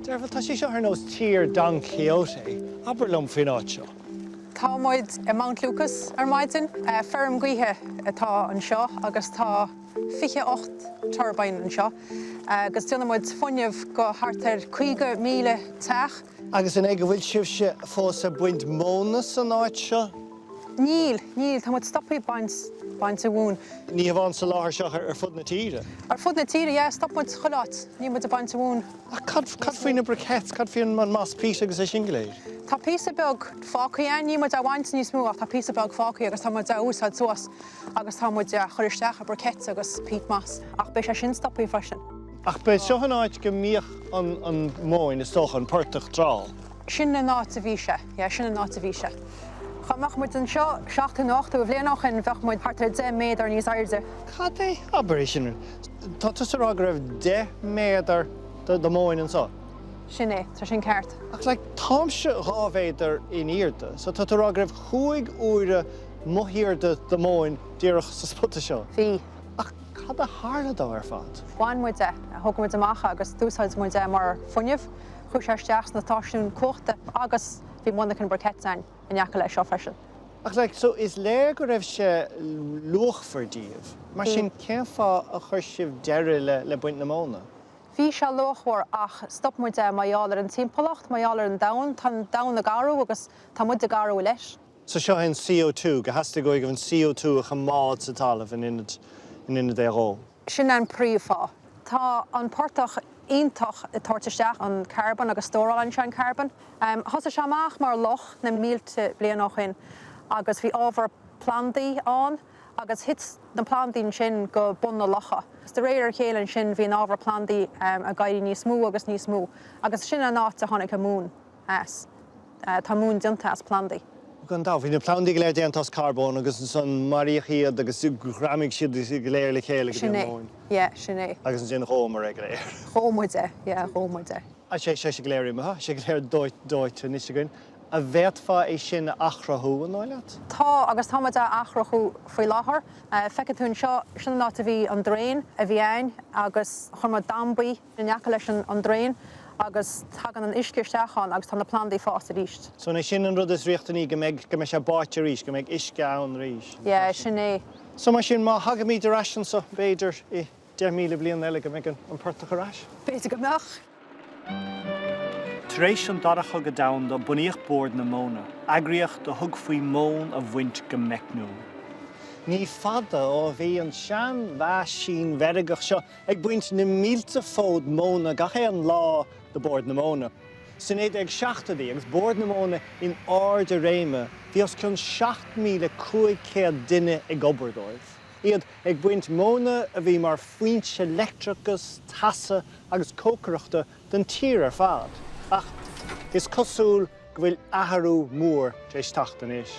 Dearbhail, tá sé seo ar nós tír Don Quixote. Abair liom faoin áit seo. Tá muid i Mount Lucas ar maidin. Feirm gaoithe atá anseo agus tá 28 turbine anseo agus déanann muid fuinneamh go thart ar 50,000 teach. Agus an é go bhfuil sibhse fós ag baint móna san áit seo? Níl, níl, tá muid stoptha ag baint, baint an mhóin. Ní hamháin sa láthair seo, ar fud na tíre? Ar fud na tíre, yeah, stop muid chuile áit, níl muid ag baint an mhóin. Ach cad, cad faoi na briquettes, cad faoi an moss peat agus é sin go léir? Tá píosa beag fágtha againn, níl muid á bhaint níos mó ach tá píosa beag fágtha agus tá muid á úsáid suas agus tá muid á chur isteach i briquettes agus peat moss ach beidh sé sin stoptha freisin. Ach b'é seo an áit go mbíodh an, an mhóin, is dócha, an portach tráth. Sin an áit a bhí sé, yeah, sin an áit a bhí sé. Dá mbeadh muid anseo 70 nó 80 bhliain ó shin, bheadh muid thart ar 10 méadar níos airde. Cad é? Abair é sin. Tá tusa ag rá go raibh 10 méadar de mhóin anseo? Sin é, tá sin ceart. Ach like, táimse 2 mhéadar in airde, so tá tú ag rá go raibh chúig uaire mo airde de mhóin díreach sa spota seo? Bhí. Ach cad a tharla dó ar fad? Bhain muid é, thóg muid amach é agus d'úsáid muid é mar fuinneamh. Chuaigh sé isteach sna stáisiúin cumhachta agus bhí monarcha briquettes againn in aice leis seo freisin. Ach like, so is léir go raibh sé luachmhar díobh, mar sin cén fáth a chuir sibh deireadh le le baint na móna? Bhí sé luachmhar ach stop muid é mar gheall ar an timpeallacht, mar gheall ar an domhan, tá an domhan ag athrú agus tá muid ag athrú leis. So seo é an CO2, go theastaigh uaibh an CO2 a choimeád sa talamh in ionad in ionad é a dhó. Sin an príomhfháth. Tá an portach iontach ag tabhairt isteach an carbón agus stórálann sé an carbón. Thosaigh sé amach mar loch na mílte bliain ó shin agus bhí ábhar plandaí ann agus thit na plandaí ansin go bun na locha. De réir a chéile ansin bhí an ábhar plandaí ag éirí níos mó agus níos mó agus sin an áit a tháinig an mhóin. as. Tá móin déanta as plandaí. Gan dabht, bhí na plandaí go léir déanta as carbón agus ansan maraíodh iad agus ghreamaigh siad go léir le chéile go dtí Sin an é, mhóin. yeah, sin é. Agus ansin dhómar é go léir. Dhó muid é, yeah, dhó muid é. Tá sé, sé go léir imithe, sé go léir dóite anois againn. An bhféadfá é sin a athchruthú, an dóigh leat? Tá, agus tá muid á athchruthú faoi láthair. Feiceann tú anseo, sin an áit a bhí an draein a bhí ann agus chuir muid dambaí, in aice leis an draein agus tagann an uisce isteach ann agus tá na plandaí ag fás arís. So an é sin an rud is riachtanaí, go mbeidh, go mbeidh sé báite arís, go mbeidh uisce ann arís? Yeah, sin é. So mar sin, má thagaimid ar ais anso, b'fhéidir i 10,000 bliain eile go mbeidh an portach ar ais? B'fhéidir go mbeadh. Tar éis an Dara Chogadh Domhanda, bunaíodh Bord na Móna, eagraíocht a thug faoi mhóin a bhaint go meicniúil. Ní fada ó bhí an seanmheaisín mheirgeach seo ag baint na mílte fód móna gach aon lá do Bord na Móna. Sna 1970idí, agus Bord na Móna in ard a réime, bhí os cionn 7,500 duine ag obair dóibh, iad ag baint móna a bhí mar foinse leictreachais, teasa agus cócaireachta don tír ar fad. Ach is cosúil go bhfuil athrú mór tar éis teacht anois.